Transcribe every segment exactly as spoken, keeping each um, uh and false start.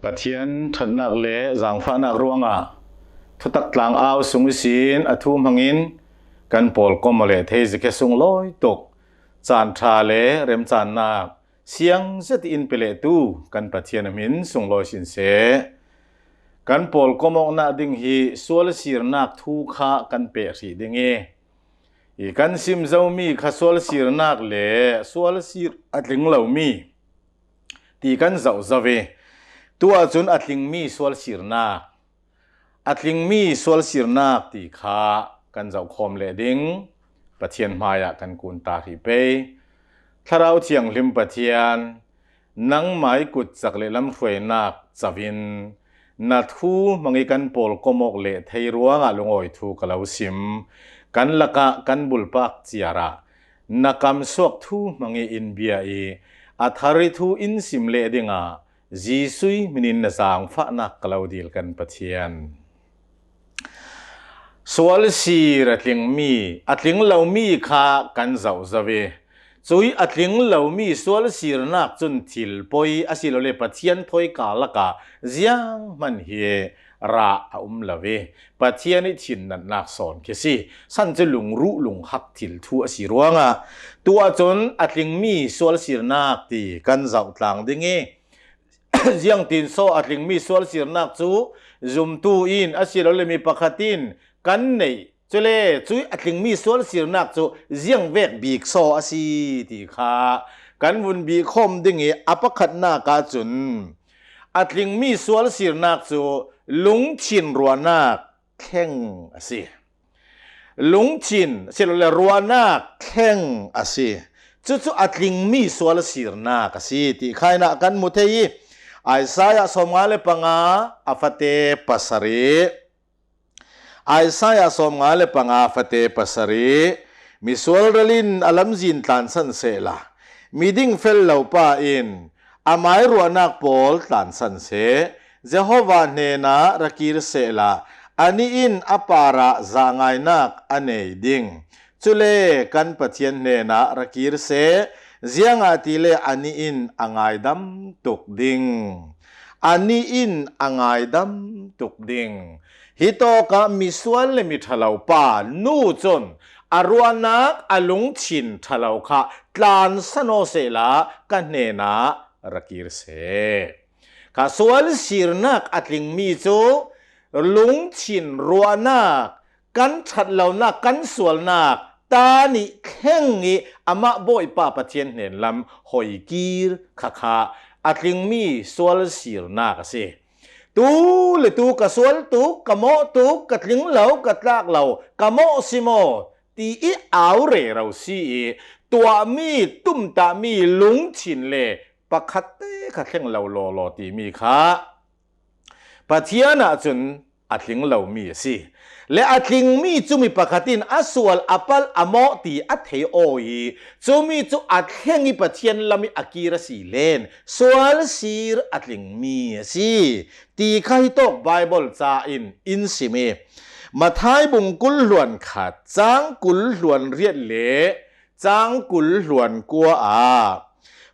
Pathian ṭhatnak le zaangfahnak ruangah thutak tlang au sung ihsin a thu hmangin kan pawlkom aw leh thei zikhia sunglawi tuk caan ṭha le remcannak siang zet in pe lehtu kan Pathian a hmin sunglawi sin seh. Kan pawlkom awknak ding hi sual sirnak thu kha kan peh hrih ding i, i kan sim zomi kha sual sirnak le sual sir a tling lomi ti kan zoh zo i, tu ahcun a tlingmi sual sirnak, a tlingmi sual sirnak ti kha kan zoh khawm leh ding Pathian hmaiah kan kun ta hrih pei. Thlarau Thianghlim Pathian, nangmah i kutcak le lamhruainak co in na thu hmang i kan pawlkom awk leh thei ruangah lungawi thu ka lo sim. Kan lakah kan bulpak ciarah na kamsuak thu hmang i in bia i a thar i thu in sim leh dingah Jesuh hminin na zaangfahnak ka lo dil kan Pathian. Sual sir a tlingmi, a tling lomi kha kan zoh zo i, cui a tling lomi sual sirnak cun thil poi a si lo le Pathian thoika lakah zianghman hi rah a um lo i, Pathian i thinnatnak sawn khi si. San cu lungruh lunghak thil thu a si ruangah tu ahcun a tlingmi sual sirnak ti kan zoh tlang ding i, ziangtin saw a tlingmi sual sirnak cu zumtu in a si lo le mi pakhat in kan neih. Cule cui a tlingmi sual sirnak cu ziangvek bik saw a si ti kha kan vun bik khawm ding i, a pakhatnak ahcun a tlingmi sual sirnak cu lungthin ruahnak thleng a si. Lungthin a si lo le ruahnak thleng a si. Cucu a tlingmi sual sirnak a si ti kha in ah kan hmu thei i, Isaiah sawmnga le panga a fate pasarih, Isaiah sawmnga le panga fate pasarih, misual ralin a lamzin tlansan sehla, miding fel lo pa in amai ruahnak pawl tlansan seh. Jehovah hnenah ra kir sehla, anih in a parah zahngainak a nei ding. Cule kan Pathian hnenah ra kir seh, ziangahtile anih in a ngaidam tuk ding. Anih in a ngaidam tuk ding. Hitawkah misual le miṭhalo pa nu cun a ruahnak a lungthin ṭhalo kha tlansan aw sehla ka hnenah ra kir seh. Kha sual sirnak a tlingmi cu lungthin ruahnak, kan ṭhat lonak, kan sualnak ta nih thleng i amah Bawipa Pathian hnen lam hoi kir khakha a tlingmi sual sirnak a si. Tu le tu ka sual tuk, ka mawh tuk, ka tling lo, ka tlak lo, ka mawh si maw ti i au rero si i, tuahmi, tumtahmi lungthin le pakhat te kha thleng lo lawlaw timi kha Pathian ahcun a tling lomi a si. Le a tlingmi cumi pakhat in a sual, a palh, a mawh ti a thei aw i, cumi cu a thleng i Pathian lam i a kir a si len sual sir a tlingmi a si ti kha hitawk Baibal ca in in sim i, Matthai bung kul hluan khat, cang kul hluan riat le cang kul hluan kua ah,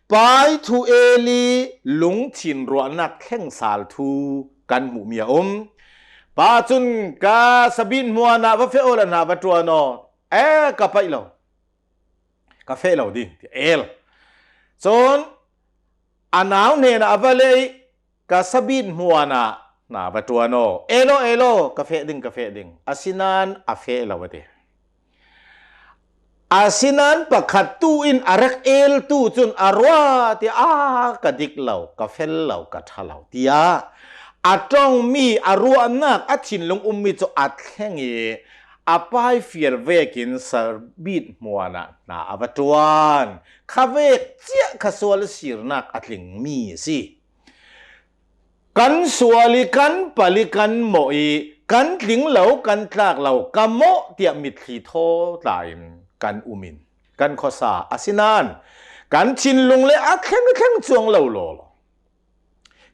pai thu el i lungthin ruahnak thleng sal thu kan hmuhmi a um. Pa cun ka sabit hmuan ah va feh awla hna va ṭuan aw. E, ka paih lo. Ka feh lo ding, ti el. Cun a nau hnenah a va lei, ka sabit hmuan ah hna va ṭuan aw. El aw, el aw, ka feh ding, ka feh ding. Asinain a feh lo a ti. Asinain pakhat tu in a rak el tu cun a ruah tiah, a, ka dik lo, ka fel lo, ka ṭha lo tiah a ṭongmi, a ruahnak, a thinlung ummi cu a thleng i a pai fial vekin sabit hmuan ah hna a va ṭuan. Kha vek ciah kha sual sirnak a tlingmi a si. Kan sual i, kan palh i, kan mawh i, kan tling lo, kan tlak lo, ka mawh tiah mitthli thaw tla in kan um in kan khuasa a si nain kan thinlung le a thleng thleng cuang lo lawlaw.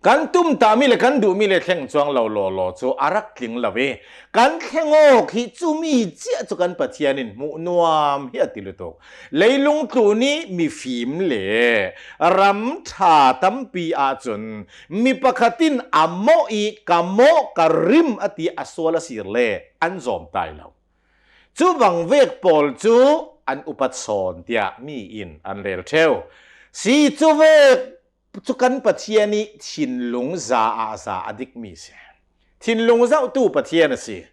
Kan tumtah mi le kan duh mi le thleng cuang lo lawlaw cu a rak tling lo i, kan thleng awk hi cumi cia cu kan Pathian in hmuh nuam hi a ti lutuk. Leilung tlun i mifim le ram ṭha tampi ahcun mi pakhat in a mawh i, "Ka mawh, ka rim," a ti, a sual a sir le an zawm tai lo. Cu bang vek pawl cu an upat sawn tiah mi in an rel ṭheu. Si cu vek cu kan Pathian i thinlung za ah za a dikmi si. Thinlung zohtu Pathian a si.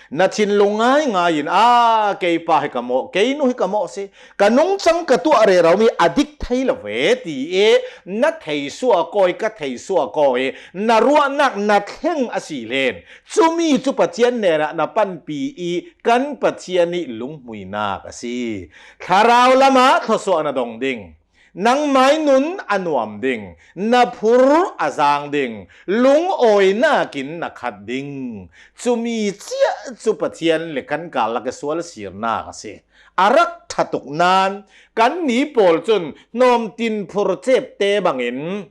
Na thinlung ngaingai in, "A, kei pa hi ka mawh, kei nu hi ka mawh si. Ka nungcang ka tuah rero mi a dik thei lo ve," ti i na thei suak aw i, ka thei suak aw i, na ruahnak na thleng a si len, cumi cu Pathian hnenah na panpi i kan Pathian i lunghmuinak a si. Thlarau lamah thluasuah na dong ding. Nangmai nun a nuam ding, na phur a zaang ding, lungawinak in na khat ding. Cumi cia cu Pathian le kan karlak i sual sirnak a si. A rak ṭha tuk nain kannih pawl cun hnawmtin phur cepte bangin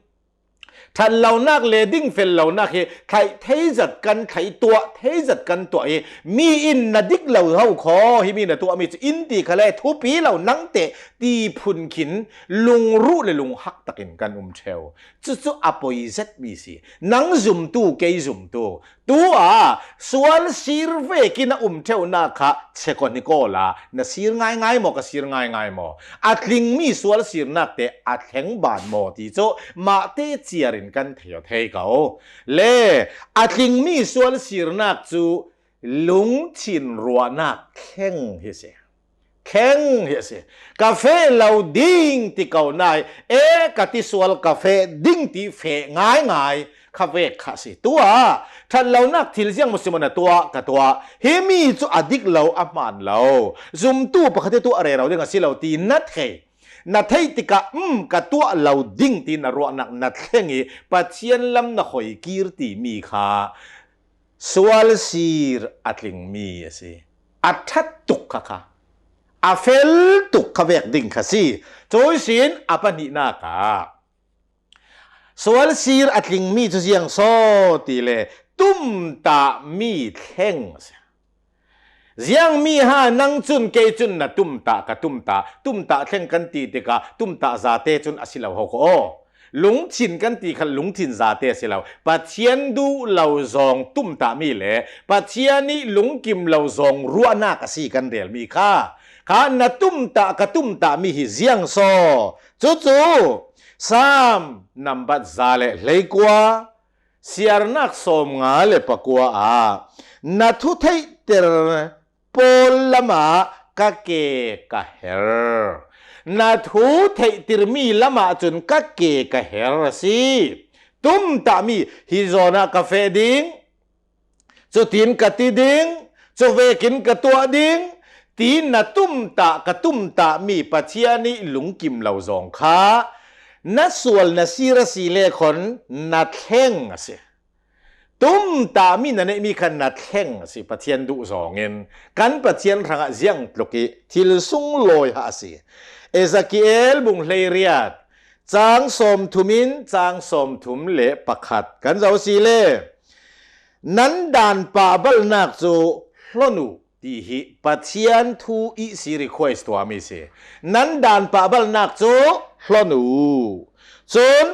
ṭhat lonak le ding fel lonak hi thlaih thei zat kan thlaih, tuah thei zat kan tuah i, mi in na dik lo ho khaw hi mi na tuahmi cu in ti kha le thupi lo nang teh ti phun khin lungruh le lunghak takin kan um ṭheu. Cucu a poi zetmi si. Nang zumtu, kei zumtu, tu ah sual sir vekin a um ṭheunak kha check on hi kawl a, na sir ngaingai maw, ka sir ngaingai maw? A tlingmi sual sirnak te a thleng ban maw ti cu mahte ciar in kan thei aw thei ko. Le a tlingmi sual sirnak cu lungthin ruahnak thleng hi si. Thleng hi a si. Ka feh lo ding ti ko nai, e, ka ti sual ka feh ding ti feh ngaingai kha vek kha a si. Tu ah ṭhat lonak thil ziang maw si maw na tuah, ka tuah. Hi mi cu a dik lo, a hmaan lo. Zumtu pakhat hi tu a rero ding a si lo ti na thei. Na theih tikah, um, ka tuah lo ding ti na ruahnak na thleng i Pathian lam na hoi kir ti mi kha sual sir a tlingmi a si. A ṭhat tuk kha kha, a fel tuk kha vek ding kha si. Cui sin a pahnihnak ah sual sir a tlingmi cu ziang saw ti le tumtah mi thleng a si. Ziangmi ha nang cun kei cun na tumtah, ka tumtah, tumtah thleng kan ti tikah tumtah zate cun a si lo ho ko aw. Lungthin kan ti kha lungthin zate a si lo. Pathian duh lo zawng tumtah mi le Pathian i lungkim lo zawng ruahnak a si kan relmi kha. Kha na tumtah, ka tumtah mi hi ziang saw. Cucu Salm nambat za le hleikua, siarnak sawmnga le pakua ah na thu theihter pawl lamah ka ke ka her. Na thu theihtirmi lamah cun ka ke ka her a si. Tumtahmi hi zawn ah ka feh ding, cutin ka ti ding, cuvekin ka tuah ding, ti na tumtah, ka tumtahmi Pathian i lungkim lo zawng kha na sual na sir a si le khon na thleng a si. Tumtahmi na neihmi kha na thleng a si, Pathian duh zawngin. Kan Pathian hrangah ziang tluk i thil sunglawi ha a si. Ezekiel bung hleiriat, cang sawmthum in cang sawmthum le pakhat kan zoh si le, nan dan pahbalnak cu hlon uh, ti hi Pathian thu ihsi request tuahmi si. Nan dan pahbalnak cu hlon uh. Cun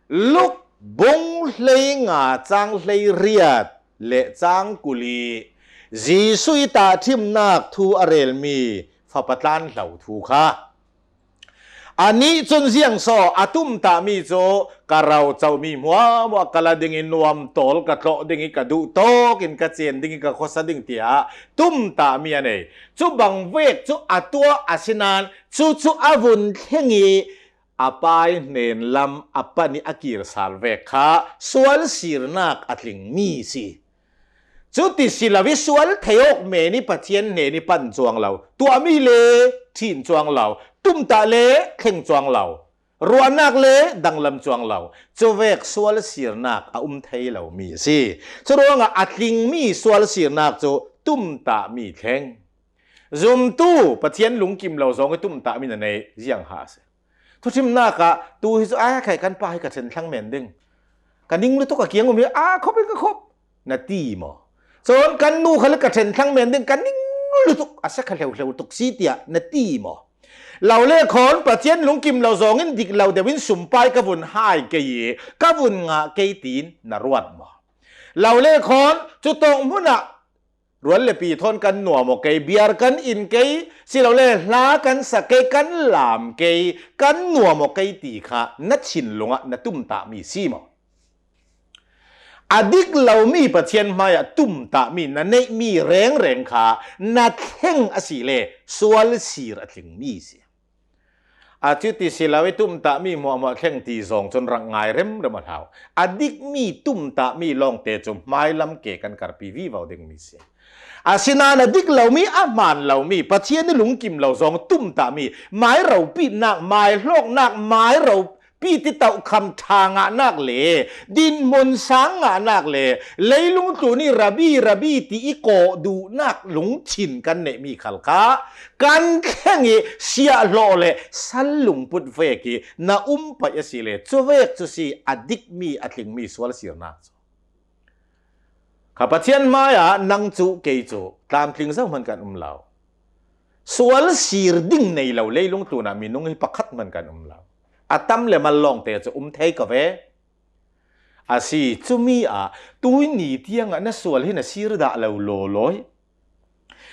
Luk bung hleinga cang hleiriat le cang kul i Jesuh i tahṭhimnak thu a relmi fapa tlanhlo thu kha. Anih cun ziang saw a tumtahmi cu ka rocomi hmuahhmuah ka la ding i nuam tawl ka tlawh ding i ka duh tawk in ka cen ding i ka khuasa ding tiah tumtahmi a nei. Cu bang vek cu a tuah a si nain cucu a vun thleng i a pai hnen lam a pan i a kir sal vek kha sual sirnak a tlingmi si. Cuti si lo i sual thei awk men i Pathian hnen i pan cuang lo, tuahmi le ṭhin cuang lo, tumtah le thleng cuang lo, ruahnak le danglam cuang lo, cuvek sual sirnak a um thei lomi a si. Curuangah a tlingmi sual sirnak cu tumtahmi thleng. Zumtu Pathian lungkim lo zong i tumtahmi na nei ziang ha a si. Thuṭhimnak ah tu hi cu, "Ai, khai kan pa hi ka ṭhen thlang men ding. Ka ning lutuk a kiang um hi, a khop in ka khop, na ti maw? Chun kan nu kha le ka ṭhen thlang men ding, ka ning lutuk a sa kha hleuhleu tuk si tiah na ti maw? Lo le khawn Pathian lungkim lo zawngin dik lo deuhin sumpai ka vun hai kei i ka vun ngah kei tiin na ruat maw? Lo le khawn cutawk hmunah rual le pi thawn kan nuam aw kei, biar kan in kei, silole hla kan sa kei, kan lam kei, kan nuam aw kei ti kha na thinlungah na tumtahmi si maw? A dik lomi Pathian hmaiah tumtahmi na neihmi rengreng kha na thleng a si le sual sir a tlingmi si. A cuti si lo i tumtahmi hmuahhmuah thleng ti zawng cun rak ngai remrem a hlau. A dikmi tumtahmi lawngte cu hmailam ke kan karpi vivo dingmi si. Asinain a dik lomi, a hmaan lomi, Pathian i lungkim lo zawng tumtahmi, mai ropitnak, mai hlawknak, mai ropi ti tohkham ṭha ngahnak le dinhmun sang ngahnak le leilung tlun i rabi, rabi ti i kawh duhnak lungthin kan neihmi khal kha kan thleng i siahhlawh le sal lungput vek i na um paih a si le cuvek cu si a dikmi a tlingmi sual sirnak cu. Kha Pathian hmaiah nang cu kei cu tlamtling zohman kan um lo. Sual sir ding nei lo leilung tlunah minung hi pakhat hman kan um lo. A tam le mal lawngte cu um thei ka ve. A si, cumi ah tuini tiangah na sual hi na sir dah lo lawlaw i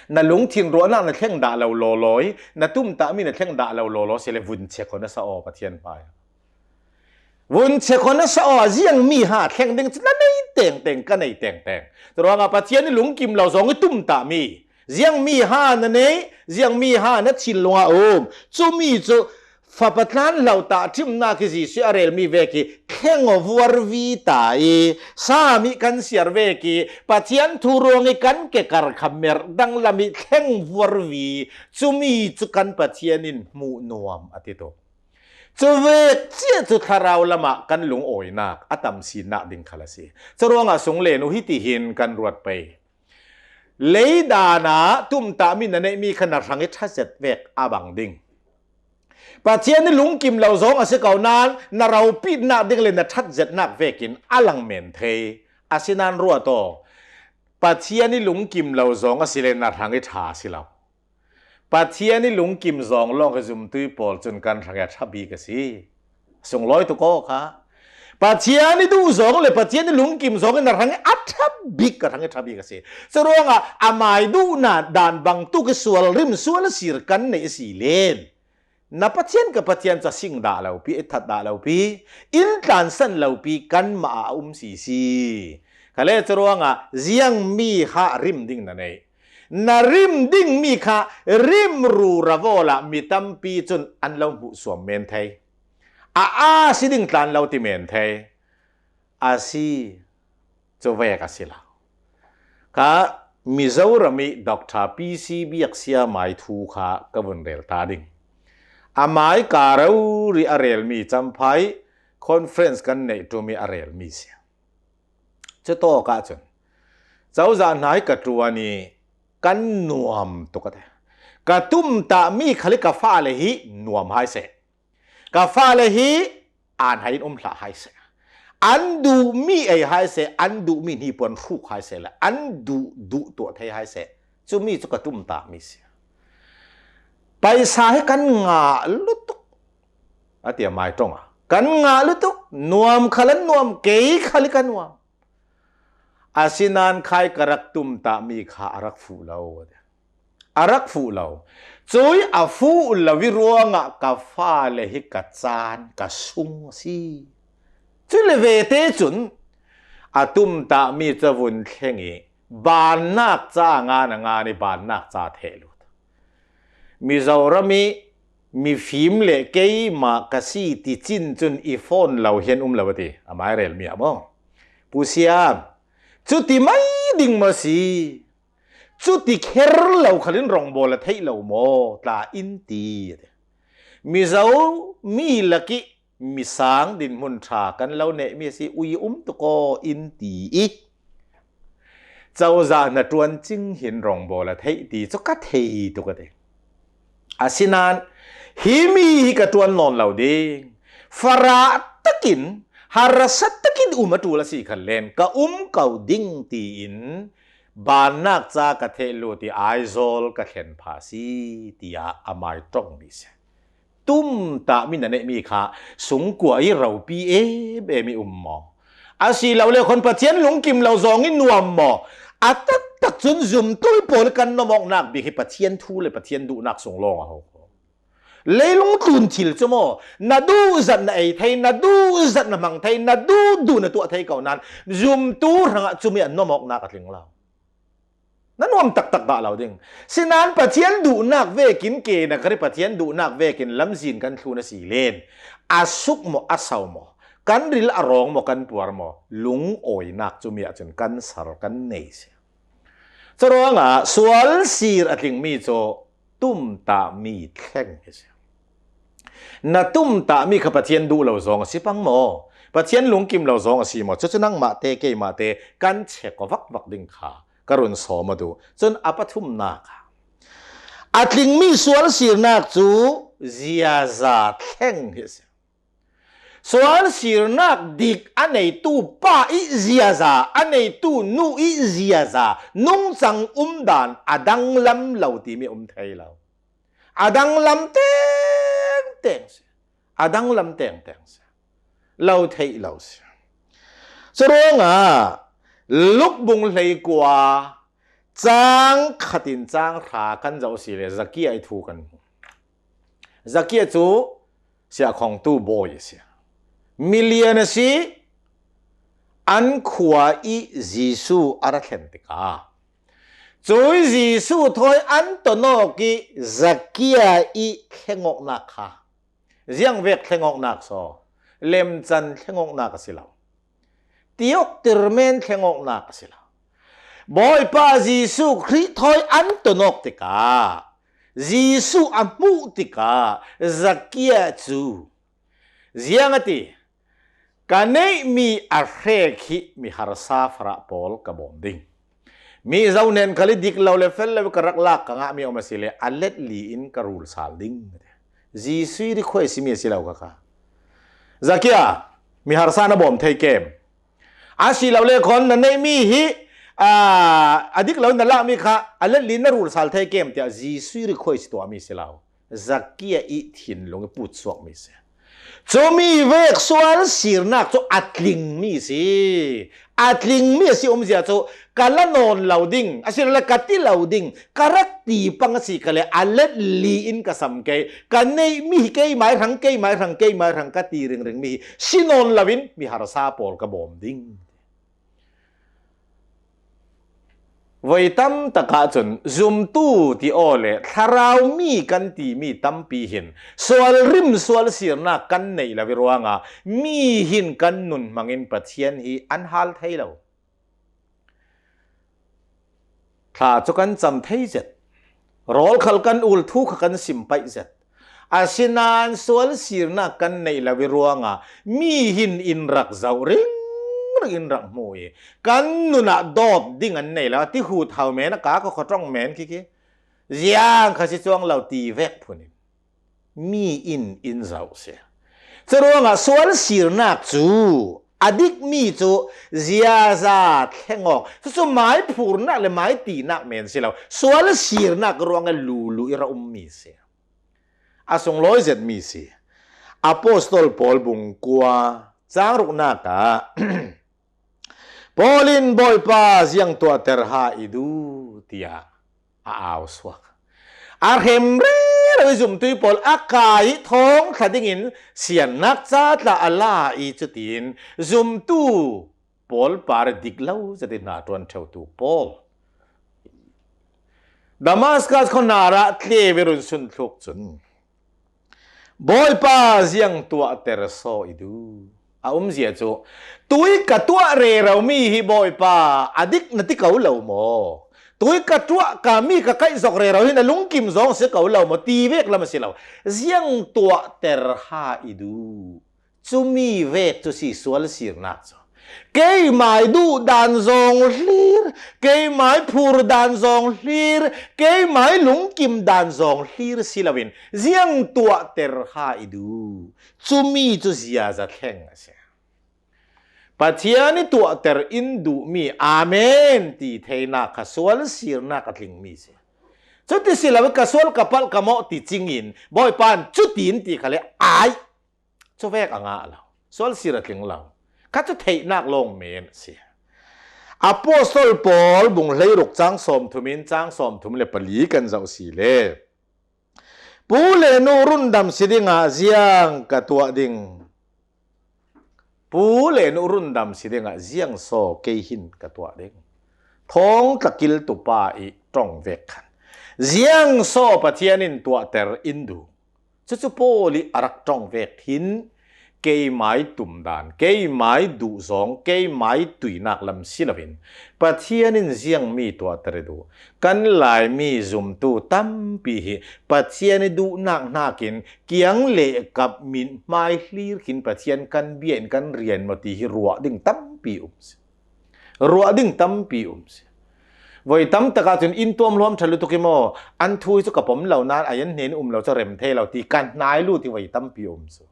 na lungthin ruahnak na thleng dah lo lawlaw i na tumtahmi na thleng dah lo lawlaw si le vun che kho na sa aw Pathian hmai. Vun che kho na sa aw, ziangmi ha thleng ding cu na nei tengteng, ka nei tengteng. Curuangah Pathian i lungkim lo zawng i tumtahmi, ziangmi ha na nei, ziangmi ha na thinlungah um, cumi cu fapa tlan lo tahṭhimnak i Jesuh a relmi vek i thleng aw vuarvi ta i, Sam i kan siar vek i Pathian thu ruang i kan kekar kha merh danglam i thleng vuarvi, cumi cu kan Pathian in hmuh nuam a ti tuk. Cuvek cia cu thlarau lamah kan lungawinak a tamsinak ding khal a si. Curuangah sunglen uh hitihin kan ruat pei. Leidan ah tumtahmi na neihmi kha na hrang i ṭha zet vek a bang ding. Pathian i lungkim lo zawng a si ko nain na ropitnak ding le na ṭhat zetnak vekin a lang men thei. Asinain ruat aw. Pathian i lungkim lo zawng a si le na hrang i ṭha a si lo. Pathian i lungkim zawng lawng hi zumtui pawl cun kan hrang i a ṭha bik a si. Sunglawi tuk aw kha. Pathian i duh zawng le Pathian i lungkim zawng in a hrang i a ṭha bik, ka hrang i ṭha bik a si. Curuangah amai duhnak dan bangtuk i sual rim sual a sir kan neih a si len na Pathian ka Pathian cu a sing dah lo pi, i that dah lo pi, in tlansan lo pi kanmah ah a um sisi. Kha le curuangah ziangmi ha rim ding na neih. Na rim dingmi kha rim rura vawlah mi tampi cun an lo hmuh suam men thei. A, a si ding tlan lo ti men thei. A si, cuvek a si lo. Kha Mizoram i Doctor P C Biaksia mai thu kha ka vun rel ta ding. Amai ka rori a relmi Champhai conference kan neih ṭum i a relmi si. Cutawk ahcun cozah hna hi ka ṭuan i kan nuam tuk a ti. Ka tumtahmi khal hi ka fale hi nuam hai seh. Ka fale hi an hai in um hlah hai seh. An duhmi ei hai seh, an duhmi hnipuan hruk hai seh le an duh duh tuah thei hai seh. Cumi cu ka tumtahmi si. Paisa hi kan ngah lutuk a ti a mai ṭongah. Kan ngah lutuk, nuam khal an nuam, kei khal hi ka nuam. Asinain khai ka rak tumtahmi kha a rak fuh lo a ti. A rak fuh lo. Cui a fuh lo i ruangah ka fale hi ka caan, ka sung a si. Cule vete cun a tumtahmi cu a vun thleng i bannak ca a ngan a ngan i bannak ca theh lut. Mizoram i mifim le keimah ka si ti cin cun i phone lo hi an um lo a ti, amai relmi ah maw? Pu Siam, cuti mai ding maw si? Cuti kher lo khal in rawngbawl a theih lo maw? Tla in ti a ti. Mizo mi lak i mi sang dinhmun ṭha kan lo neihmi a si, ui um tuk aw in ti i cozah hna ṭuan cing hin rawngbawl a theih ti cu ka thei tuk a ti. Asinain hi mi hi ka ṭuan nawn lo ding. Farah takin harsa takin um a ṭul a si khan len ka um ko ding tiin bannak ca ka theh lut i Aizawl ka thlen phah si, tiah a mai ṭong mi si. Tumtahmi na neihmi kha sungkua i ropi em em i um maw? A si lo le khawn Pathian lungkim lo zawng i nuam maw? A taktak cun zumtu pawl kan nuam awknak bik hi Pathian thu le Pathian duhnak sung lawng a ho. Leilung tlun thil cu maw, na duh zat na ei thei, na duh zat na hmang thei, na duh duh na tuah thei ko nain zumtu hrangah cumi an nuam awknak a tling lo. Na nuam taktak dah lo ding. Sinain Pathian duhnak vekin ke na kari Pathian duhnak vekin lamzin kan thlun a si len a suk maw, a sau maw, kan ril a rawng maw, kan puar maw, lungawinak cumi ahcun kan sar kan nei si. Curuangah sual sir a tlingmi cu tumtahmi thleng hi si. Na tumtahmi kha Pathian duh lo zawng a si pang maw? Pathian lungkim lo zawng a si maw? Cucu nangmah te, keimah te kan check vakvak ding kha ka run sawm a duh. Cun a pathumnak ah a tlingmi sual sirnak cu ziaza thleng hi si. Sual sirnak dik a neitu pa i ziaza, a neitu nu i ziaza, nungcang umdan a danglam lo timi um thei lo. A danglam tengteng si. A danglam tengteng si. Lo theih lo si. Curuangah Luk bung hleikua cang khatin cang hra kan zoh si le Zakia i thu kan hmu. Zakia cu siahkhongtu bawi a si. Milian a si. An khua i Jesuh a ra thlen tikah cui Jesuh thawi an tonawk i Zakia i thlengawknak kha ziangvek thlengawknak saw, lemcan thlengawknak a si lo. Tioktirmen thlengawknak a si lo. Bawipa Jesuh Khrih thawi an tonawk tikah Jesuh a hmuh tikah Zakia cu ziang a ti, ka neihmi a hrek hi mi harsa farah pawl ka bawm ding. Mi zo hnen khal i dik lo le fel lo ka rak lak ka ngahmi a um a si le a let li in ka rul sal ding. Jesuh i rikhuai a simi a si lo kha kha. Zakia, mi harsa na bawm thei kem? A si lo le khawn na neihmi hi, aa, a dik lo na lakmi kha a let li na rul sal thei kem tiah Jesuh i rikhuai si tuahmi si lo. Zakia i thinlung i putsuakmi si. Cumi vek sual sirnak cu a tlingmi si. A tlingmi a si umzia cu ka la nawn lo ding, a si lo le ka ti lo ding, ka rak ti pang a si kha le a let li in ka sam kei, ka neihmi hi keimai hrang, keimai hrang, keimai hrang ka ti ringringmi hi si nawn loin mi harsa pawl ka bawm ding. Voi tam takah cun zumtu ti aw le thlarau mi kan timi tampi hin sual rim sual sirnak kan neih lo i ruangah mi hin kan nun hmangin Pathian hi an hal thei lo. Thla cu kan cam thei zet. Rawl khal kan ul, thu kha kan sim paih zet. Asinain sual sirnak kan neih lo i ruangah mi hin in rak zoh ringring in rak hmu i kan nun ah dawt ding an nei lo. A ti hu thau men a ka ka khuaṭong men khi khi ziang kha si cuang lo ti vek phun in mi in in zoh si. Curuangah sual sirnak cu a dikmi cu ziaza thleng awk, cucu mai phurnak le mai tinak men si lo, sual sirnak ruangah lulu i ra ummi si. A sunglawi zetmi si. Apostol Paul bung kua cang ruknak ah Paul in Bawipa ziang tuahter ha i du tiah a au suak. A hrem rero i zumtu pawl a kai thawng thla dingin siannak ca tla a la i cutin zumtu pawl par dik lo zetin hna ṭuan ṭheutu Paul. Damaskas khuanar ah tleu i run sun thluk cun Bawipa ziang tuahter saw i du. A umzia cu tui ka tuah rero mi hi Bawipa a dik na ti ko lo maw? Tui ka tuah ka mi ka kaih zok rero hi na lungkim zong si ko lo maw? Ti vek lam a si lo. Ziang tuahter ha i du. Cumi vek cu si sual sirnak cu. Keimai duh dan zong hlir, keimai phur dan zong hlir, keimai lungkim dan zong hlir si loin ziang tuahter ha i du. Cumi cu ziaza thleng a si. Pathian i tuahter in duhmi amen ti theinak kha sual sirnak a tlingmi si. Cuti si lo ka sual ka palh ka mawh ti cingin Bawipa in cutin ti kha le ai. Cuvek a ngah lo. Sual sir a tling lo. Kha cu theihnak lawng men a si. Apostol Paul bung hleiruk cang sawmthum in cang sawmthum le pali kan zoh si le. Pu le nu rundam si dingah ziang ka tuah ding. Pu le nu rundam si dingah ziang saw kei hin ka tuah ding. Thawng tlakil tupa i ṭong vek khan. Ziang saw Pathian in tuahter in duh. Cucu Paul i a rak ṭong vek hin keimai tumdan, keimai duhzawng, keimai tuinak lam si loin Pathian in ziangmi tuahter i duh. Kan Laimi zumtu tampi hi Pathian i duhnak hnakin kiang le kap min hmai hlir khin Pathian kan bia in kan rian maw ti hi ruah ding tampi um si. Ruah ding tampi um si. Voi tam takah cun in tuam hluam ṭha lutuk i maw, an thu hi cu ka pom lo nain a yan hnen um lo cu rem thei lo ti kan hnai lut i voi tampi um cu.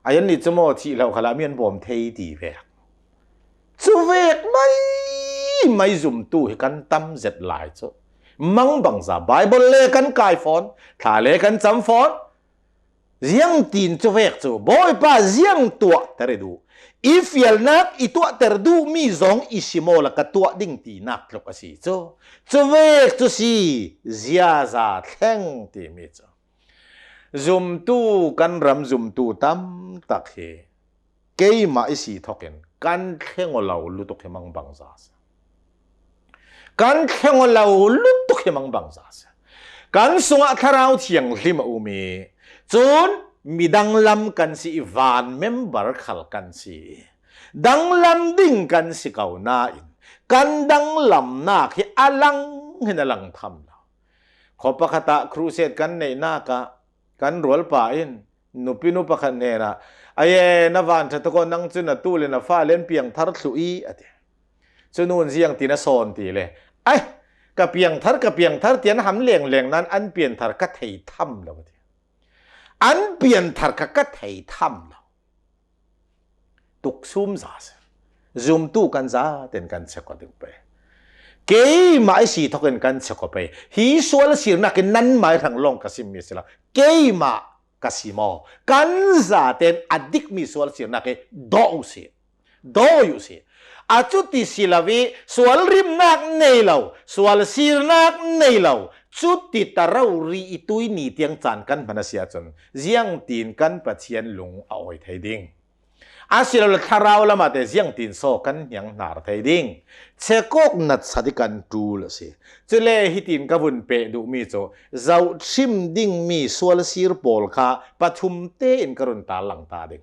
A yan nih cu maw thih lo khalah mi an bawm thei ti vek. Cu vek mai mai zumtu hi kan tam zet lai cu. Mangbangza Baibal le kan kai fawn, thla le kan cam fawn. Ziangtin cu vek cu Bawipa ziang tuahter i duh. I fialnak i tuahter duhmi zong i si maw la ka tuah ding tinak tluk a si cu. Cu vek cu si ziaza thleng timi cu. Zumtu kan ram zumtu tam tak hi keimah i si thokin kan thleng aw lo lutuk hi mangbangza si. Kan thleng aw lo lutuk hi mangbangza si. Kan sungah Thlarau Thianghlim a um i cun midang lam kan si i van member khal kan si i danglam ding kan si ko nain kan danglamnak hi a lang hin a lang tham lo. Khaw pakhatah crusade kan neihnak ah kan rualpa in nupinu pakhat hnenah, "Aye, na vanṭha tuk aw, nang cu na tu le na fa le an piangthar thluh i," a ti. Cu nun ziangtin a sawn ti le, "Ai, ka piangthar, ka piangthar," tian ham lengleng nan an pianthar ka thei tham lo a ti. An pianthar kha ka thei tham lo. Tuksum za si. Zumtu kan zaten kan chek aw ding pei. Keimah i si thokin kan chek aw pei. Hi sual sirnak in nanmai hrang lawng ka simmi si lo. Keimah ka si maw? Kan zaten a dikmi sual sirnak hi dawh uh si. Dawi uh si. A cuti si lo i sual rimnak nei lo, sual sirnak nei lo, cuti ta rori i tui ni tiang caan kan hman a si ahcun ziangtin kan Pathian lung a awi thei ding? A si lo le thlarau lamah te ziangtin saw kan hniang hnar thei ding? Chekawk natsat i kan ṭul a si. Cule hitin ka vun peh duhmi cu zohṭhim dingmi sual sir pawl kha pathum tein ka run tarlang ta ding.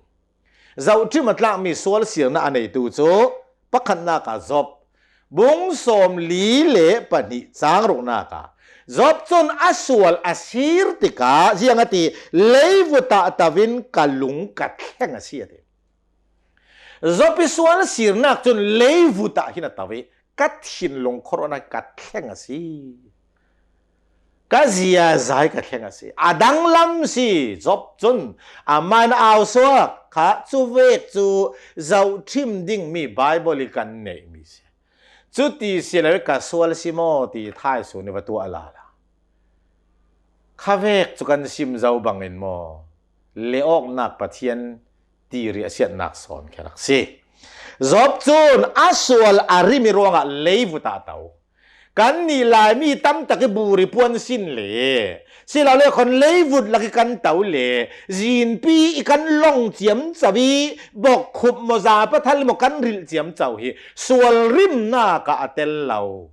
Zohṭhim a tlakmi sual sirnak a neitu cu pakhatnak ah Job bung sawmli le pahnih cang ruknak ah Job cun a sual a sir tikah ziang a ti, leivut ah to in ka lung ka thleng a si a ti. Job i sual sirnak cun leivut ah hin a to i ka thinlung khuaruahnak ka thleng a si. Ka ziaza hi ka thleng a si. A danglam si. Job cun amah in a ausuak kha cuvek cu zohṭhim dingmi Baibal i kan neihmi si. Cuti si lo i ka sual si maw ti thaisun i va tuah lala. Khavek cu kan sim zo bangin maw le awknak Pathian ti riahsiatnak sawn khe rak si. Job cun a sual a rim i ruangah leivut ah a to. Kannih Laimi tam tak i buri puan sin le, si lo le khawn leivut lak i kan to le, zinpi i kan lawng ciamco i bokkhup maw za pathal maw kan rilh ciamco hi sual rimnak ah a tel lo.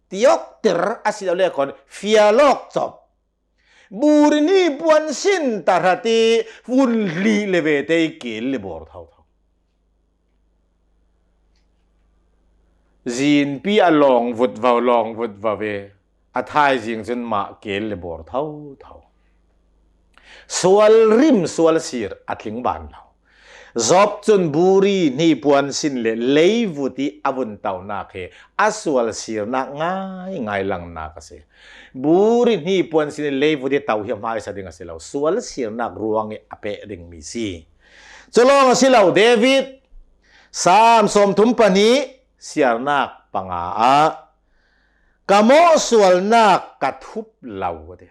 Tiawkter a si lo le khawn fial awk cop. Buri hni puan sin tahrat i vun hlih le vete i keel le bawr thotho. Zinpi a lawng vutvo, lawng vutvo ve, a thaizing cun mah keel le bawr thotho. Sual rim sual sir a tling ban lo. Job cun buri hni puan sin le leivut i a vun tonak hi a sual sirnak ngai ngai langnak a si. Buri hni puan sin le leivut i to hi a hmaisa ding a si lo, sual sirnak ruang i a peh dingmi si. Cu lawng a si lo, David Sam sawmthum pahnih, siarnak panga ah, ka mawhsualnak ka thup lo, a ti.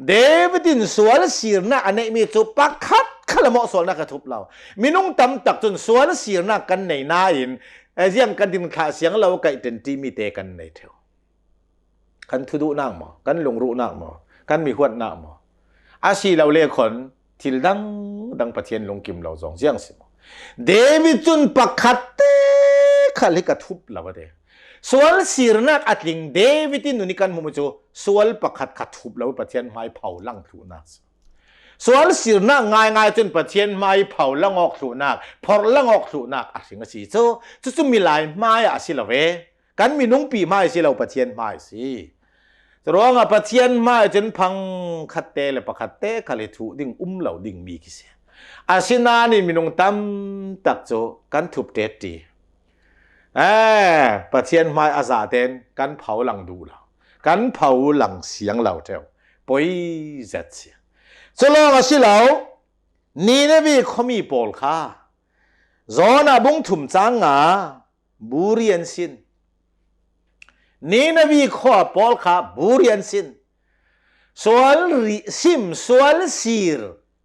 David in sual sirnak a neihmi cu pakhat khal a mawhsualnak ka thup lo. Minung tam tak cun sual sirnak kan nei nain, eh, ziang kan din thlah siang lo, kaih ṭenṭi mi te kan nei ṭheu. Kan thuduhnak maw, kan lungruhnak maw, kan mihuatnak maw, a si lo le khawn thil dangdang Pathian lungkim lo zong ziang si maw? David cun pakhat te khal hi ka thup lo, a ti. Sual sirnak a tling David in nuni kan hmuhmi cu sual pakhat kha thup lo, Pathian hmai pho lang thluhnak si. Sual sirnak ngaingai cun Pathian hmai pho lang awk thluhnak, phorh lang awk thluhnak a hring a si cu. Cucu milai hmai ah a si lo ve. Kan minungpi hmai a si lo, Pathian hmai a si. Curuangah Pathian hmai cun phang khat te le pakhat te khal hi thuh ding um lo ding mi khi si. Asinain minung tam tak cu kan thup ṭetṭi. Eh, Pathian hmai a zah ten kan pho lang duh lo, kan pho lang siang lo ṭheu, poi zet si. Cu lawng a si lo, Nineveh khuami pawl kha, Jonah bung thum cang nga, buri an sin. Nineveh khua pawl kha buri an sin. Sual ri-, sim, sual sir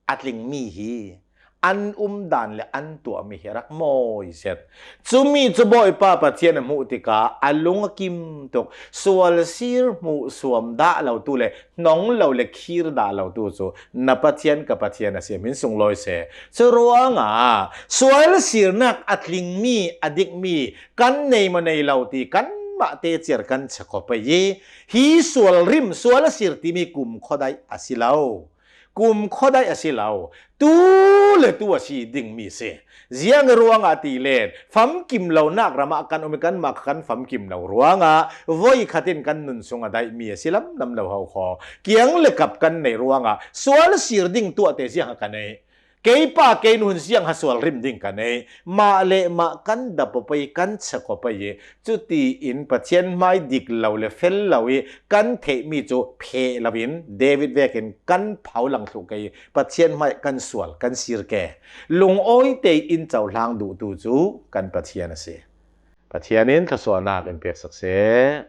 a tlingmi hi an umdan le an tuahmi hi a rak mawi zet. Cumi cu Bawipa Pathian a hmuh tikah a lung a kim tuk. Sual sir hmuh suam dah lotu le hnong lo le khir dah lotu cu na Pathian ka Pathian a si, min sunglawi seh. Curuangah sual sirnak a tlingmi, a dikmi kan nei maw nei lo ti kanmah te ciar kan chek khawh pei i, hi sual rim, sual a sir timi kumkhua daih a si lo. Kumkhua daih a si lo. Tu le tu a si dingmi si. Ziang ruangah ti len, famkim lonak ramah kan um i, kanmah kha kan famkim lo ruangah voi khat in kan nun sung a daihmi a si lamlam lo ho khaw. Kiang le kap kan nei ruangah sual sir ding tuahte ziang a ka nei. Kei pa, kei nu hun ziang ha sual rim ding ka nei. Mah le mah kan dap aw pei, kan chek aw pei i, cutiin Pathian hmai dik lo le fel lo i kan theihmi cu pheh loin David vekin kan pho lang thluh ke i, Pathian hmai kan sual, kan sir ke. Lungawi tein cohlang duhtu cu kan Pathian a si. Pathian in thluasuahnak in pek sak seh.